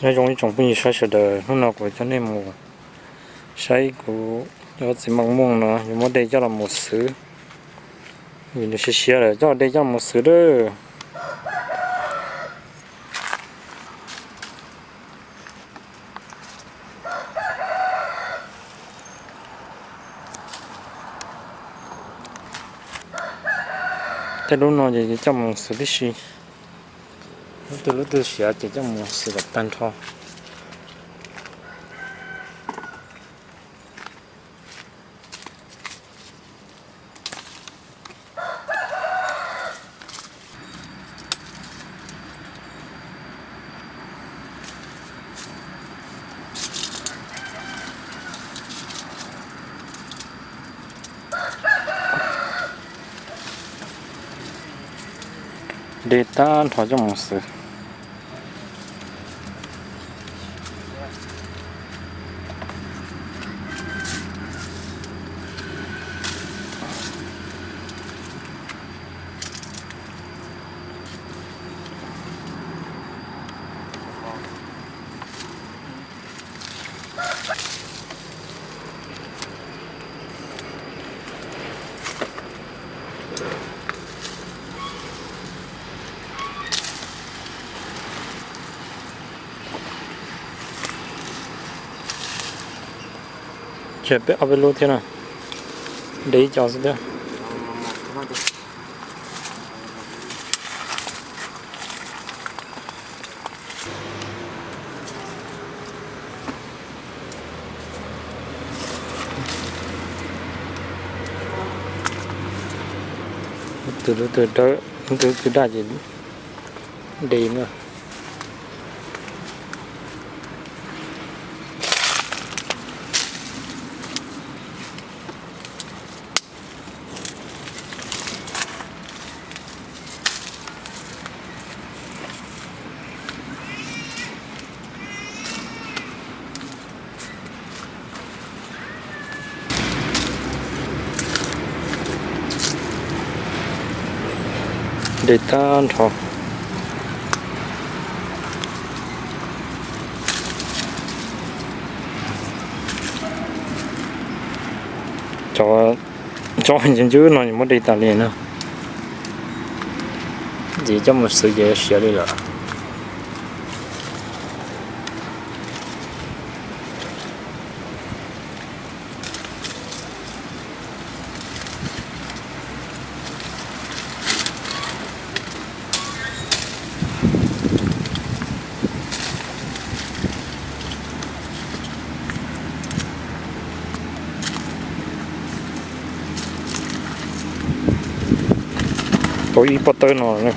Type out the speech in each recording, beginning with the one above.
Nyob zoo ib tsoom phooj ywg sawv daws, hnub no kuv coj nej mus saib kuv cov txiv maj mooj no yuav muab de coj los mus xwb. Vim nws siav siav lawm, coj de coj mus xwb lawm. Tej lub no ces coj mus xwb tib si. Lub twg lub twg siav ces coj mus xwb kom tag nrho. De tag nrho coj mus xwb. Tseg peb ob peb lub thiab na, de ib co xwb thiab. Tus lub twg dawb, tus lub twg daj ces de na. De tag nrho. Cov, cov ncw ncw no muab de tas li na, ces coj mus xwb ces siav li lawm. Tau ib pob tawb no.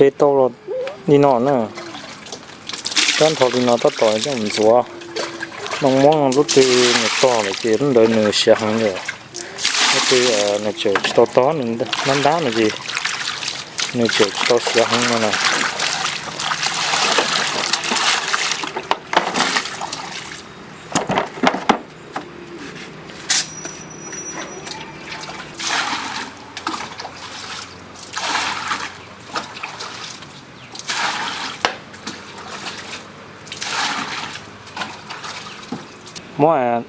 De tau los li no na, tag nrho li no tab tom coj mus ntxuav. Nplooj mos lub twg nws tog lawm ces lub ntawd nws siav heev lawm. Nws tseem tsis tau tog, nws ntab ntab no ces nws tseem tsis tau siav heev no na. Muab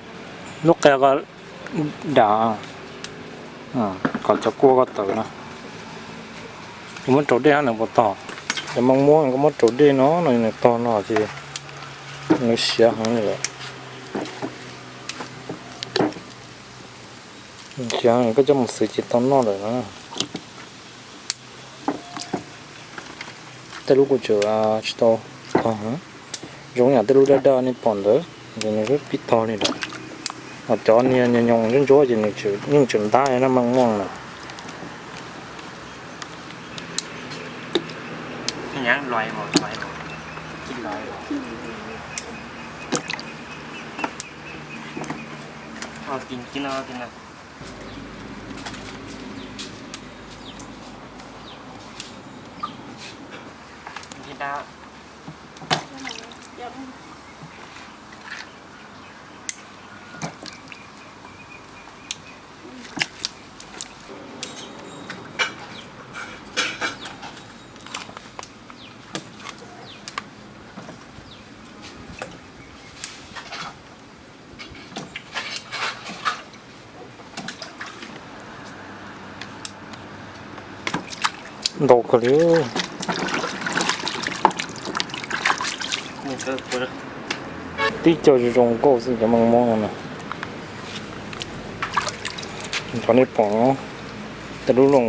lub qe ko dam kom cov kua ko tawm no. Koj muab rau dej hab nws puas tog? Cov moo muab koj muab rau dej no no nws tog no ces nws siav heev li lawm. Siav heev koj coj mus xwv ces tau noj lawm na. Tej lub kuj tseem tsis tau tog, zoo yam tej lub daj daj nej pom ntawd, nws pib tog li lawm. Ho cov niag nyoos ntsuab ntsuab ces nws yeej tseem ntab na, meej muaj na. Ntau kawg li. Tib co zoo zoo nkauj xwb cov meej mom no. Cov nej pom tej lub looj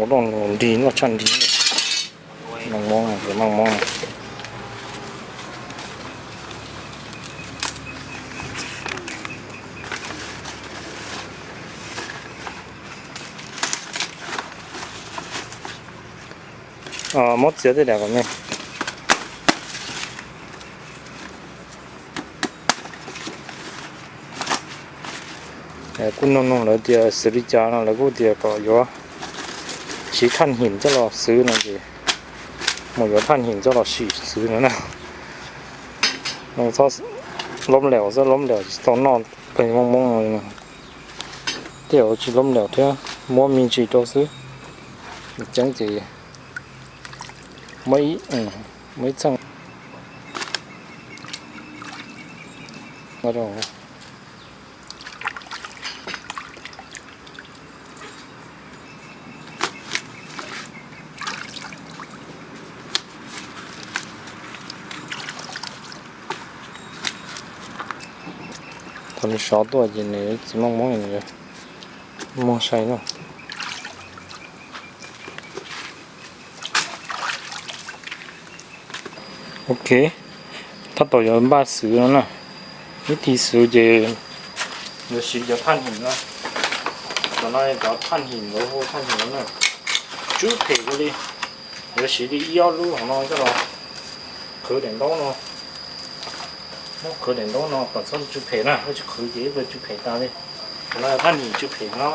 nrig loj tshaj nrig. Meej mom, meej mom. Muab txiav tej dam kom me. Kuj nug nug lawv tias xws li cas no lawv kuj tias kom yuav siv thaj him coj los xwv no ces mus yuav thaj him coj los sim xwv no na. Txhob lob laus, txhob lob laus tsis tau noj peg moob moob no. Tej zaum tsis lob laus thiab, muab me ntsis rau xwb. Ceeb ces muab ib, muab ib txheej. Thaum nws sov tuaj ces nws txiv moob moob nws muag sai na. Ok, tab tom yuav npaj xwv no na. Ib tug xwv ces yuav siv cov thaj him no. Cov no cov thaj him, lawv hu thaj him no na. Tsw phem kawg li. Yuav siv li ib ob lub hauv no coj los qhwv daim ntaub no. Muab qhwv daim ntaub no kom txhob tsw phem na, yog tsis qhwv ces ib pliag tsw phem tas li. Qhov no thaj him tsw phem no,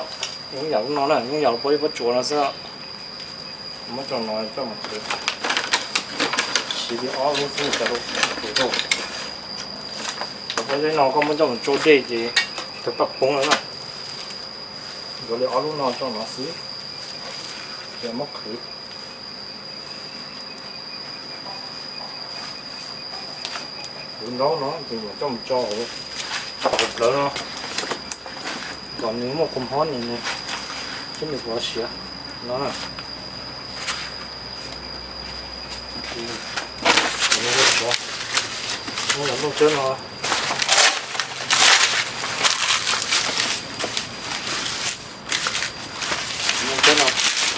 yeej yam lub no na, yeej yam lub pob zeb pob tsuas no xwb. Muab cov no coj mus qhwv, siv li ob lub xwb cas rau qhwv rau. Cov pob zeb no koj muab coj mus tsau dej ces twb paj poob lawm na. Yuav li ob lub no coj no xwb, ces muab qhwv. Qhwv ntaub no ces yuav coj mus tso hauv plawv no, kom nws muaj kua hmob nws, thiab nws kuv siav no na. Muab cov nplooj tsawb no, nplooj tsawb no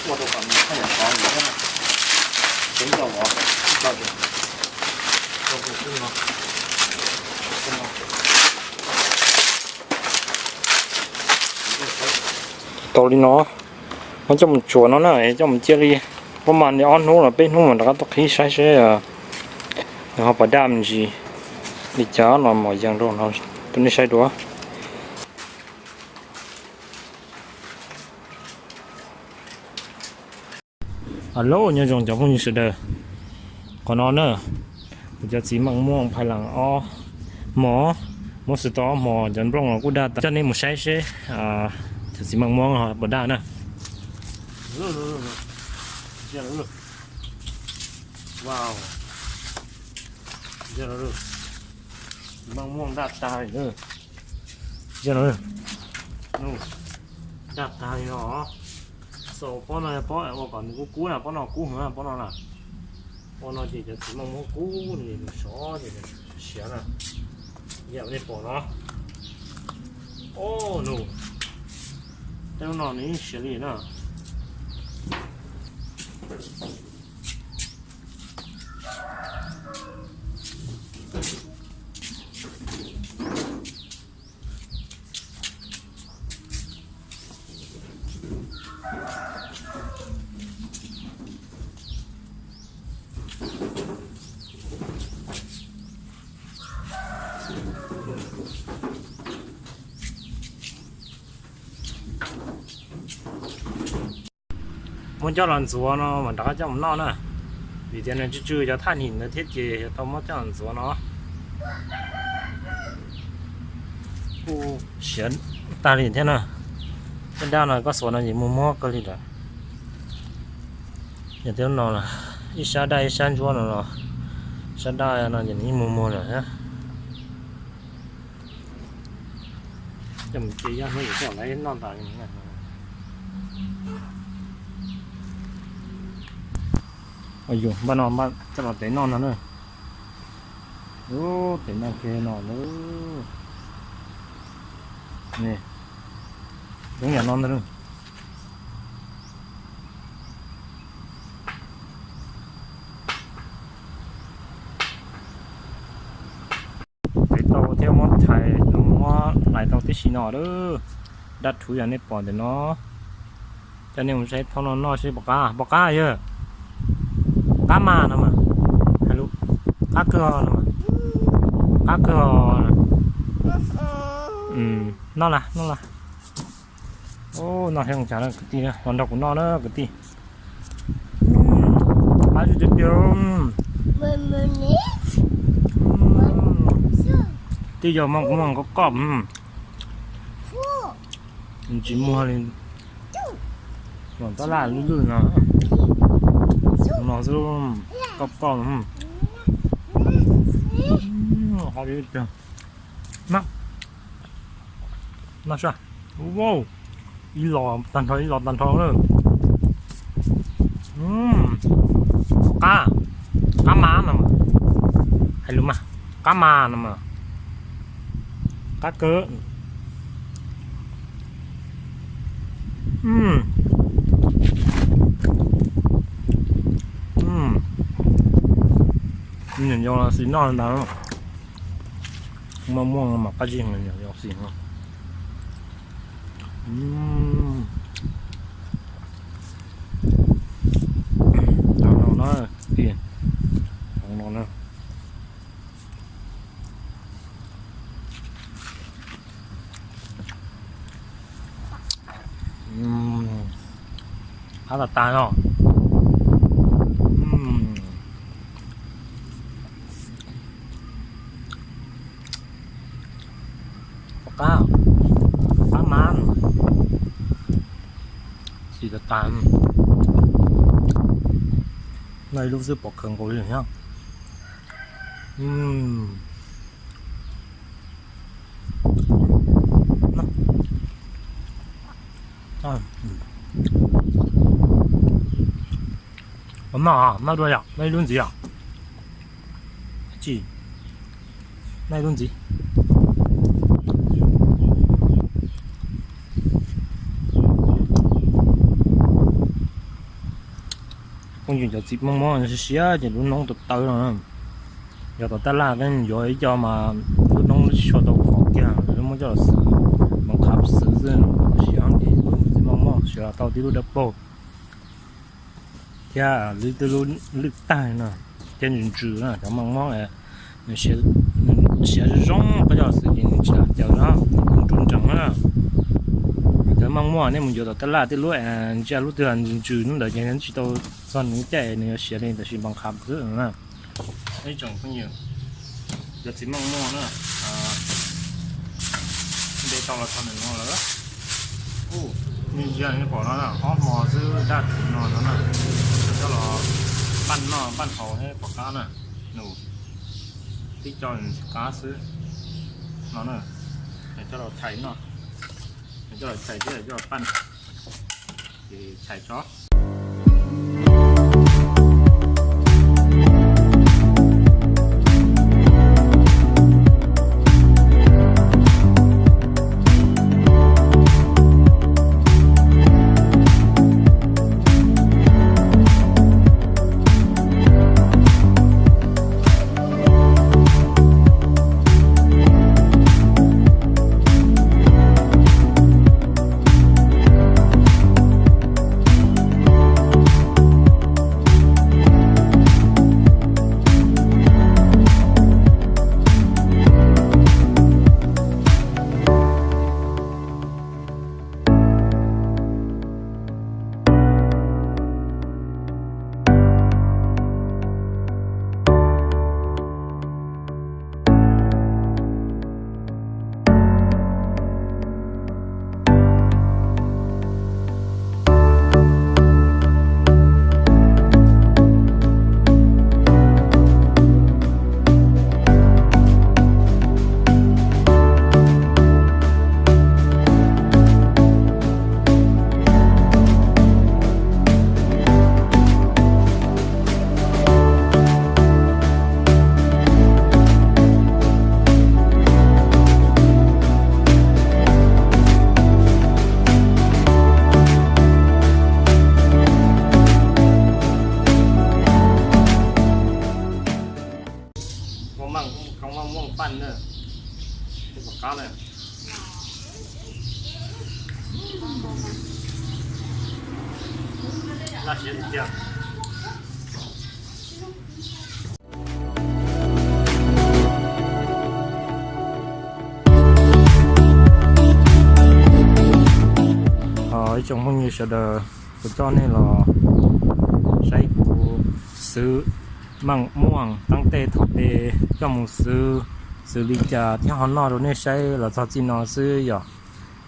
muab rau kom nws txhob yam sov nws thiab na. Ceev coj vov, coj tau li no. Muab coj mus tsuav no na, coj mus cia li, pab mas li ob hnub los peb hnub mas rov qab tuaj qhib saib seb nws ho puas daj me ntsis li cas los mam yees rau no rau nej saib dua. Hello, nyob zoo cov phooj ywg sawv daws. Qhov no na, kuv cov txiv meej muaj phais las ob hmo, muab xwb tau ob hmo, cov nplooj los kuj daj tas. Coj nej mus saib seb cov txiv meej muaj puas daj na. Meej muaj daj tag li. Daj tag li no. Xaus pob no, pob ua kom nws kub kub na, pob no kub heev na, pob no na. Pob no ces cov txiv meej muab kub li nws sov ces siav na. Yam nej pom no. O, nws, tej lub no nws yeej siav li na. Muab coj los ntxuav no mam rov qab coj mus noj na, vim tias nws tsw tsw cov thaj nim ntawd thiab ces yuav tau muab coj los ntxuav no. Kuj siav tag li thiab na. Tej daj no koj xuas no ces muag muag kawg li lawm. Yog tej lub no, ib sab daj ib sab ntsuab no los, sab daj no ces nws yeej muag muag lawm thiab. Coj mus cia ib hnub yuav coj los noj tas. Yus npaj no npaj coj los tev noj no na. Tev noj kiag no na. Zoo yam no ntag. Tev tau thiab muab thaiv, muab hlais tau tib si no lawm. Daj rhuv yam nej pom ntawm no. Coj nej mus saib thooj no noj seb puas qab, puas qab yawg? Qab mas no mas. Hais lus, qab kawg no mas. Qab kawg. Noj las, noj las. Noj thiab zoo cas na kwv tij, los nrog kuv noj na kwv tij. Qab tiag tiag. Twb yog maj muag koj koj. Tsis muag li. Tab laj lwj lwj no. No xwb, koj koj. Qab tiag tiag. Noj sab. Ib los tag nrho, ib los tag nrho na. Qab, qab mas no mas. Hais lus mas, qab mas no mas. Qab kawg. Nyob yos xis noj ntag. Maj muag mas qab zig, nyob yos xis no. No na, no na. Qab tas tas no. Pom qab, pom qab mas. Xis tas tas. Noj ib lub xwb pom kawg nkaus li thiab. Noj, noj dua yom, noj ib lub ntxiv yom. Tsis, noj ib lub ntxiv. Phooj ywg, cov txiv meej muab siav ces lub noob tawv tawv no. Yog tom tab laj koj yuav ib co mas lub noob tsis tshua tau khov kiag, muab coj los xwb, mas qhab xwb xwb, siav ces lub txiv meej muab siav los tau tib lub dawb paug thiab lub lwj tag no, thiab ntsws ntsws na, cov meej muab nws siav zoo zoo, koj coj los xwb ces nws tsis lam caws na, nws nruj nrees na. Cov Meej muaj nej mus yuav tom tab laj tej lub, ntsia lub twg ntsws ntsws hnub ntawd ces tsis tau txog nws caij nws yuav siav li, tab sis npoo qhav xwb na. Ib tsoom phooj ywg, cov txiv meej muaj na, nte tau los txog nws no lawm. Ub, nej ntsia nej pom no na, ob hmo xwb daj thuv no no na, coj los paj noj paj haus thiab pom qab na. Nws tib co ntxim qab xwb no na, coj los txhais noj, coj los txhais thiab coj los paj, ces txhais tso. Ua meej, koob meej muaj paj na, pom qab na. Laj siab tiag. Ib tsoom phooj ywg sawv daws, kuv coj nej los saib kuv xwv meej muaj taab tej thaum peb coj mus xwv, xwv li cas thiab ho noj rau nej saib los txog txij no xwb yom.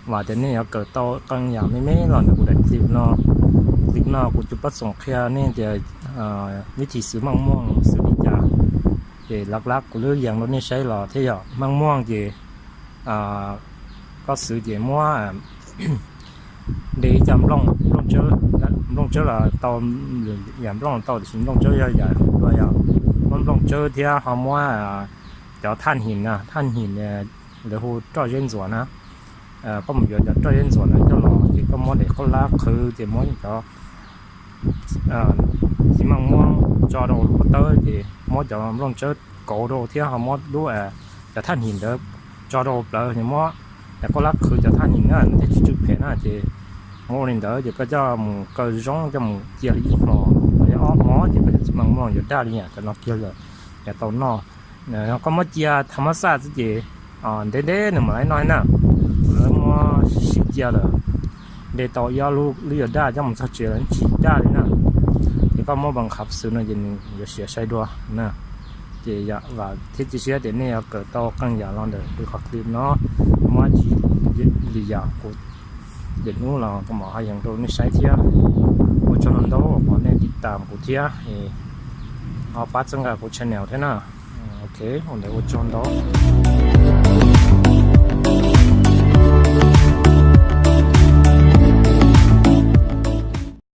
Vam tias nej yuav kawm tau qee yam me me los ntawm kuv daim clip no. Clip no kuv cov pab xoom qhia nej tias vib thim xwv meej muaj xwv li cas, ces lav lav kuv lub yees rau nej saib los thiab yom. Meej muaj ces koj xwv ces muab de ib co nplooj, nplooj tsawb, nplooj tsawb los tau, yam nplooj los tau tiam sis nplooj tsawb yog yam dua yom. Muab nplooj tsawb thiab ho muab cov thaj him na, thaj him lawv hu roj zeb ntxuam na. Koj mus yuav cov roj zeb ntxuam na coj los ces koj muab daim qoj lab qhwv ces muab cov txiv meej muab tso rau lub pob tawb ces muab cov nplooj tsawb kauv rau thiab ho muab lub, cov thaj him ntawd tso rau plawv ces muab daim qoj lab qhwv cov thaj him na thiaj tsis tsw phem na ces muab ua li ntawd ces koj coj mus kaw zoo coj mus cia li ib hmos los yog ob hmos ces koj cov txiv meej muaj yuav daj li yam cov no kiag lawm, yuav tau noj. Koj muab cia tha mab xaj xwb ces ntev ntev nws mam li noj na. Lawv muab sib cia lawm, de tau ib ob lub yuav daj coj mus txog tsev los tsis daj li na. Ces koj muab npoo qhav xwv no ces nws yuav siav sai dua na. Ces vam thiab cia siab tias nej yuav kawm tau qee yam los ntawm kuv qhov clip no, muab tsis li yam kuv daim hnub los kuv mam ho yees rau nej saib thiab. Ua tsaug ntau ntau uas nej tiv tam kuv thiab, ho pab txhawb nqa kuv channel thiab na. Ok, ua ntawd ua tsaug ntau.